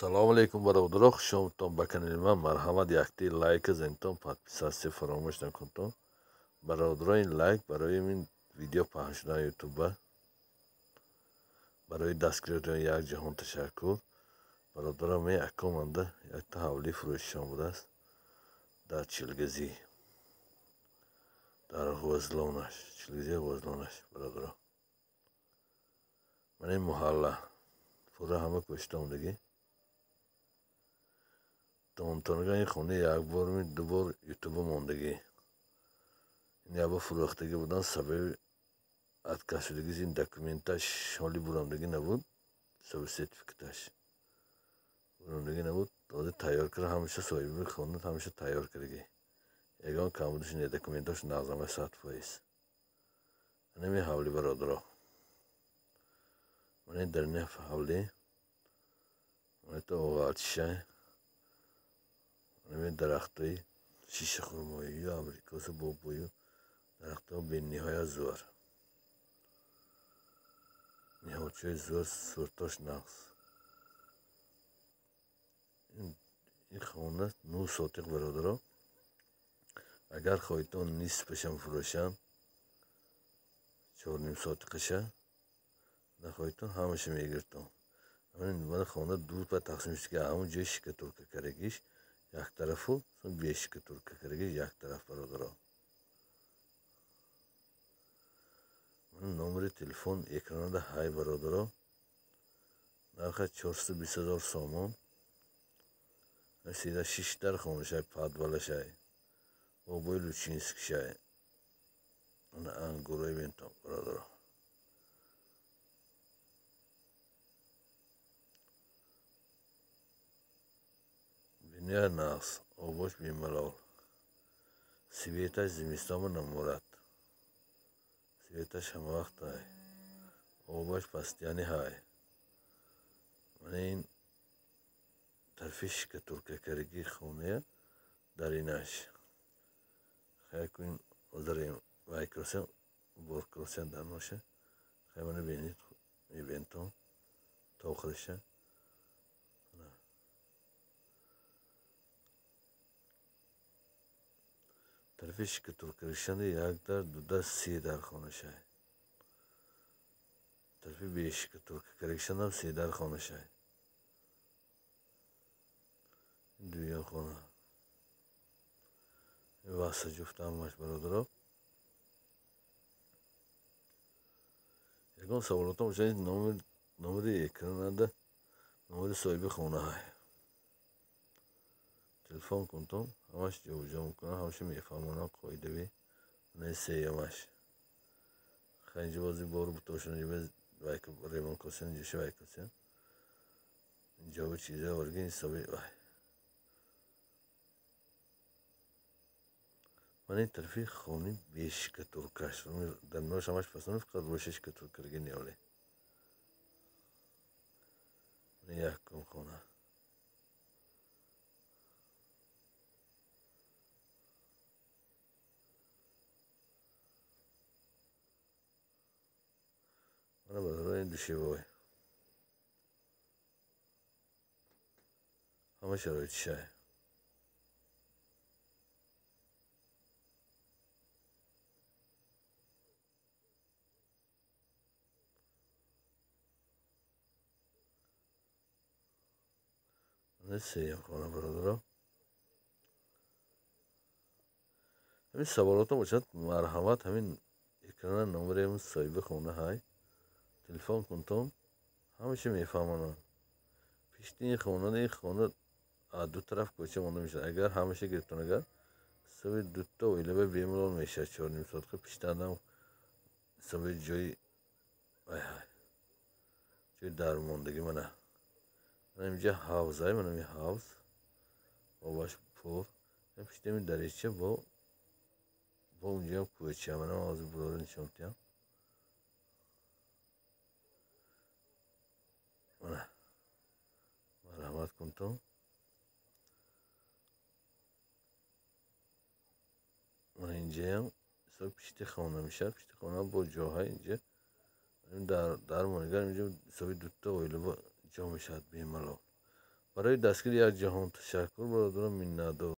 Салом алейкум, бародаро, хуш омадтон ба канали ман. Марҳамат, якти лайк зантон, подписаться фаромӯш накунтон. Бародаро, ин лайк барои ин видео паҳн шудан ютуба, барои дастгириятон як ҷаҳон ташаккур. Бародаро, мен акоманда якта ҳавлӣ фурӯшишон будааст дар Чилгазӣ, дар Ғӯзлонаш, Чилгазии Ғӯзлонаш. Бародаро, ман ин муҳалла пурра ҳама кӯшта омадагӣ. Тонтонга ин хона як бор, ду бор ютуба мондагӣ. Ин як бор фурӯхтагӣ будан, сабаби отказ шудагиз ин документаш ҳоли бурамдагӣ набуд, сабаби сертификаташ бурамдагӣ набуд. Ҳозир тайёр карда, ҳамеша соҳиби хона ҳамеша тайёр кардагӣ. Ягон камбудиш не, документаш нағзама 100%. Ҳамин ҳавли, бародаро. Ман ин дарини ҳавлӣ, ман это оғалчишай. Ҳамин дарахтои шишахурмоию абрикосу бобою дарахтҳо бениҳоят зӯр. Ниҳолчаи зӯр, суртош нағз. Ин хона 9 сотиқ, бародаро. Агар хоҳитон нисфашам фурӯшам, 4,5 сотиқаша, нахоҳитон ҳамаша мегиртон. Ҳамин хона ду па тақсим шуд, ки ҳамон ҷои шикатурка карагиш як тарафу, бешикатурка карагиш як тараф, бародаро. Номери телефон экранада ҳай, бародаро. Нарха 420 000 сомон. Седа шиш дар хонашай, подвалашай, обои Лучинскишай. Ангурои бентон, бародаро. Бениҳоят нағз, обош бемалол. Светаш зимистома намурад. Светаш ҳамавақт ҳай. Обаш постоянно ҳай. Мана ин тарафи шикатуркакарагии хоная даринаш. Хай кун озарем вайкросен, боркросен дар ноша. Хай мана бинед, мебинтон то охириша. Тарафи шикатуркаришанда як дар, ду дар, се дар хонашай. Тарафи бешикатуркаришандам се дар хонашай. Дуюм хона. Васа ҷуфт ҳамаш, бародаро. Ягон саволотон бошад, номери экранада номери соҳиби хона ҳай. Телефон кунтон, ҳамаш ҷобиҷо мекунам, ҳамаша мефаҳмонам қоидавӣ. Мана сеюмаш. Хай инҷо бози бору бутошон ремонт косен, инҷоша вай косен. Инҷо чиза орги ҳисоби вай. Мана ин тарафи хони бешикатуркаш. Дар нош ҳамаш пасон, фақат рӯша шикатуркараги неоле. Мана якум хона. Мана, бародаро, ин душевой. Ҳама шароитишай. Мана сеюм хона, бародаро. Ҳамин саволотон бошад, марҳамат, ҳамин экрана номери соҳиби хона ҳай. Телефон кунтон, ҳамаша мефаҳмонам. Пишти ин хона, ин хона аз ду тараф кӯча монда мешавад. Агар ҳамаша гирифтон, агар ҳисоби дута оилава бемалол мешавад 4,5 сотиқа. Пиштандам ҳисоби ҷои вай ҳай. Ҷои дармондагӣ мана. Мана инҷа ҳавз ҳай, мана ин ҳавз. Обаш пур. Пишти ин дарича бо унҷаам кӯча. Мана ман ҳозир бурора нишон медиҳам. Мана марҳамат кунтон. Мана инҷаям ҳисоби пишти хона мешавад. Пишти хона бо ҷоҳай инҷа дар монигар инҷа ҳисоби дута оила ҷо мешавад бемалол. Барои дастгири як ҷаҳон ташаккур, бародарон, миннатдор.